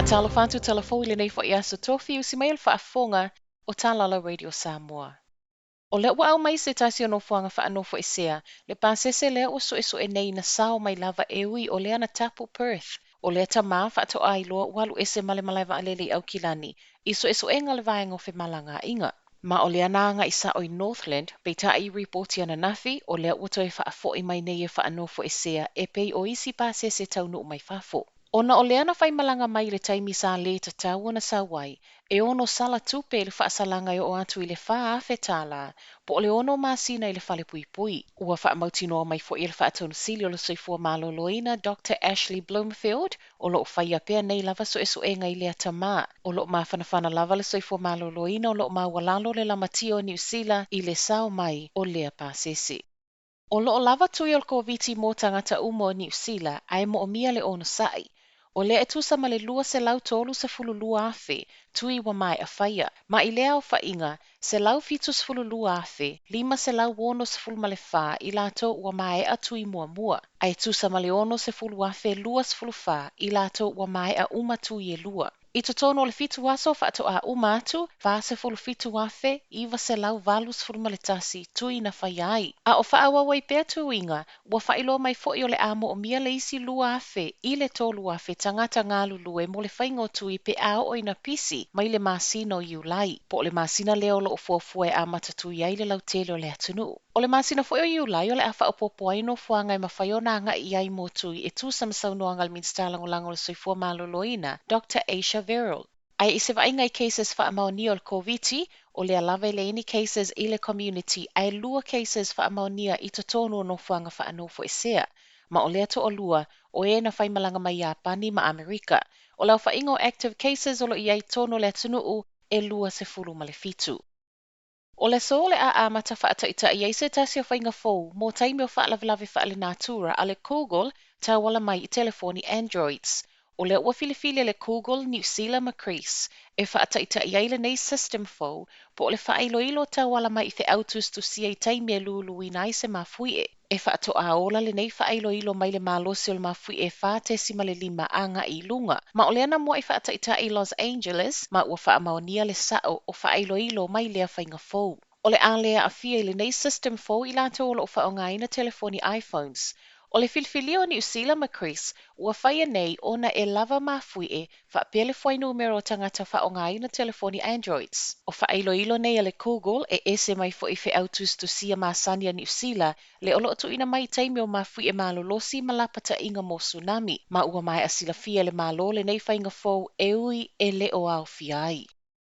Faatalofa atu tala fou i lenei foi aso tofi usi mai o le faafofoga o Talala Radio Samoa. O lea ua aumai se tasi o nofoaga faanofoesea, le pasese lea ua suesue nei na sao mai lava e ui o lea na tapu Perth. O lea tamā faatoa iloa ua alu ese ma le malae vaalele i Aukilani i suesuega a le Vaega o Femalagaaiga. Ma o lea na agai sao i Northland, peitai i ripoti ananafi, o lea ua toe faafoi mai nei e faanofoesea e pei o isi pasese taunuu mai fafo. Ona o lea na faimalaga mai i le taimi sa lē tatau ona sau ai, e ono sala tupe i le faasalaga e oo atu i le $4,000 po o le 6 masina i le falepuipui. Ua faamautinoa mai foi e le Faatonu Sili o le Soifua Maloloina Doctor Ashley Bloomfield, o lo o faia pea nei lava suesuega i lea tamā. O lo o mafanafana lava le soifua maloloina o lo o maualalo le lamatia o Niu Sila i le sao mai o lea pasese. O lo o lava tui o le Koviti mo tagata uma o Niu Sila ae moomia le onosai. O lea e tusa ma le 232,000 tui ua maea faia. Ma i lea aofaiga, 172,564 i latou ua maea tui muamua, ae tusa ma le 60,024 i latou ua maea uma tui e lua. I totonu o le 7 aso faatoa uma atu, 47,981 tui na faia ai. A o faaauau ai pea tuiga, ua faailoa mai foi o le a moomia le isi 2,000 i le 3,000 tagata galulue mo le faiga o tui pe a oo ina pisi mai le masina o Iulai, po o le masina lea o lo o fuafua e amata tui ai le lautele o le atunuu. O le masina foi o Iulai o le a faaopoopo ai nofoaga e mafai ona agai i ai mo tui e tusa ma saunoaga a le Minisita Lagolago o le Soifua Maloloina, Doctor Asia Verrall. Ae i se vaaiga i cases faamaonia o le Koviti, o lea lava e leai ni cases i le community ae 2 cases faamaonia i totonu o nofoaga faanofoesea. Ma o lea toalua, o e na faimalaga mai Iapani ma Amerika. O le aofaiga o active cases o lo o i ai i totonu o le atunuu e 27. O le aso o le a amata faataitai ai se tasi o faiga fou mo taimi o faalavelave faalenatura a le Google tauala mai i telefoni Androids. O lea ua filifili e le Google Niu Sila ma Greece e faataitai ai lenei system fou po o le faailoilo tauala mai i feau tusitusia i taimi e luluina ai se mafuie. E faatoa ola lenei faailoilo mai le malosi o le mafuie 4.5 agai i luga. Ma o lea na muai faataitai i Los Angeles ma ua faamaonia le sao o faailoilo mai lea faiga fou. O le a le aafia i lenei system fou i latou o lo o faaaogaina telefoni iPhones. O le filifilia o Niu Sila ma Greece ua faia nei ona e lava mafuie faapea le fuainumera o tagata faaaogaina telefoni Androids. O faailoilo nei a le Google e ese mai foi i feau tusitusia masani a Niu Sila le o lo o tuuina mai i taimi o mafuie malolosi ma lapataiga mo tsunami, ma ua maea silafia e le Malo lenei faiga fou e ui e le o aofia ai.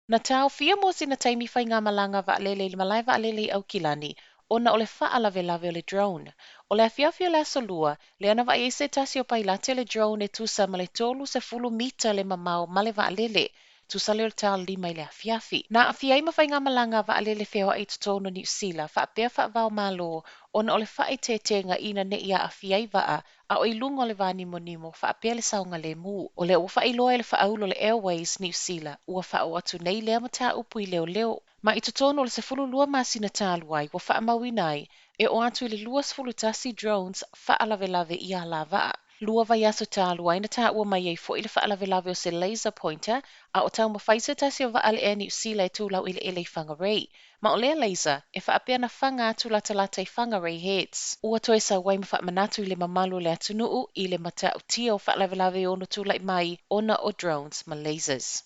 Na taofia mo sina taimi faigamalaga vaalele i le malae vaalele i Aukilani ona o le faalavelave o le drone. O le afiafi o le aso Lua, lea na vaai ai se tasi o pailate le drone e tusa ma le 30 mita le mamao ma le vaalele, tusa lea o le tala 5 i le afiafi. Na aafia ai ma faigamalaga vaalele feoai i totonu o Niu Sila faapea faavao Malo ona o le faaeteetega ina ne i aafia ai vaa a o i luga o le vānimonimo faapea le saogalemu. O lea ua faailoa e le faaulu o le Airways Niu Sila ua faaoo atu nei lea mataupu i leoleo. Ma i totonu o le 12 masina talu ai ua faamauina ai e oo atu i le 21 drones faalavelave i alavaa. Lua vaiaso talu ai na taua mai ai foi le faalavelave o se laser pointer a o taumafai se tasi o vaa a le Air Niu Sila e tulau eleele i Whangarei. Ma o lea laser e faapea na faga atu latalata i Whangarei Heads. Ua toe sau ai ma faamanatu i le mamalu o le atunuu i le matautia o faalavelave e ono tulai mai ona o drones ma lasers.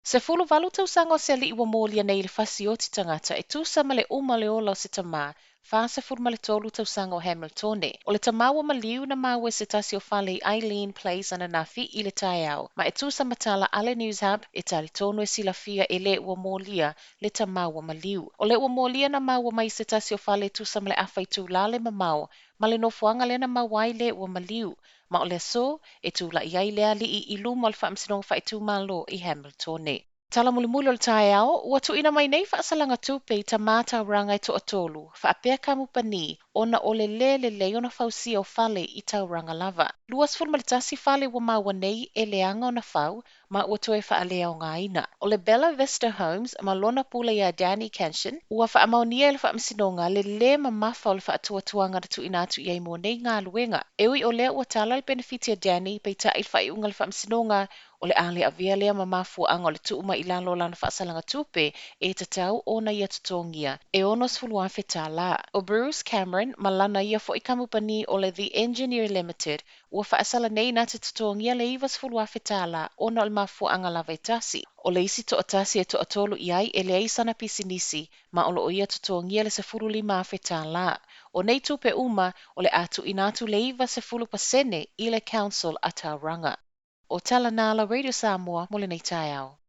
18 tausaga o se alii ua molia nei i le fasioti tagata e tusa ma le uma o le ola o se tamā, 43 tausaga o Hamiltone. O le tamā ua maliu na maua e se tasi o fale i Eileen Place ananafi i le taeao, ma e tusa ma tala a le News Hub e talitonu e silafia e le ua molia le tamā ua maliu. O le ua molia na maua mai se tasi o fale e tusa ma le afa itulā le mamao ma le nofoaga lea na maua ai le ua maliu. Ma o le aso e tulai ai le alii i luma o le Faamasinoga Faaitumalo i Hamiltone. Tala mulimuli o le taeao, ua tuuina mai nei faasalaga tupe i tamā tauraga e toatolu, faapea kamupani ona o le lē lelei ona fausia o fale i Tauranga lava. 21 fale ua maua nei e leaga ona fau ma ua toe faaleaogaina. O le Bella Vista Homes ma lona pule iā Danny Cancian, ua faamaonia e le Faamasinoga le lē mamafa o le faatuatuaga na tuuina atu i ai mo nei galuega. E ui o lea ua tala le penefiti a Danny, peitai i le faaiuga a le Faamasinoga, o le a le avea lea ma mafuaaga o le tuu mai i lalo o lana faasalaga tupe e tatau ona ia totogia e $60,000. ʻO Bruce Cameron ma lana ia foi kamupani o le The Engineer Limited, ua faasala nei na te totogia le $90,000 ona o le mafuaaga lava e tasi. O le isi toatasi e toatolu i ai e leai sana pisinisi ma o lo o ia totogia le $15,000. O nei tupe uma, o le a tuuina atu le 90% i le Council a Tauranga. O tala na a la Radio Samoa mo lenei taeao.